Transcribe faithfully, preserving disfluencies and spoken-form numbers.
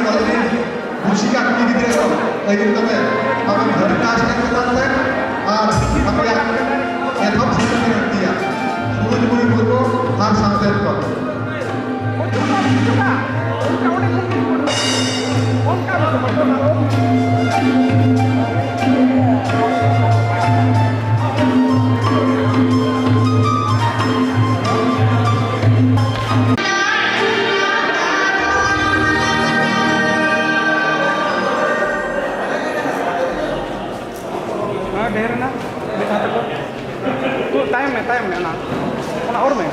College ᱨᱤᱱ ᱨᱩᱥᱤᱠᱟ ᱠᱩᱲᱤ ᱜᱤᱫᱽᱨᱟᱹ ᱠᱚ ᱟᱹᱭᱩᱨ ᱠᱟᱛᱮ ᱟᱯᱮ ᱵᱷᱟᱹᱜᱤ ᱠᱟᱡᱽ ᱠᱟᱱ ᱛᱟᱯᱮ ᱟᱨ ᱟᱯᱮᱭᱟᱜ ᱮᱛᱚᱦᱚᱵ ᱥᱮᱨᱮᱧ ᱞᱟᱹᱠᱛᱤᱭᱟ᱾ ᱥᱩᱨᱚᱡᱽᱢᱩᱱᱤ ᱢᱩᱨᱢᱩ ᱟᱨ ᱥᱟᱶᱛᱮ ᱠᱚ᱾ ᱦᱮᱸ, ᱰᱷᱮᱨ ᱮᱱᱟ᱾ ᱢᱤᱫ ᱫᱷᱟᱣ ᱛᱮᱫᱚ᱾ ᱛᱟᱭᱚᱢ ᱢᱮ, ᱛᱟᱭᱚᱢ ᱢᱮ, ᱚᱱᱟ, ᱚᱱᱟ ᱚᱨ ᱢᱮ᱾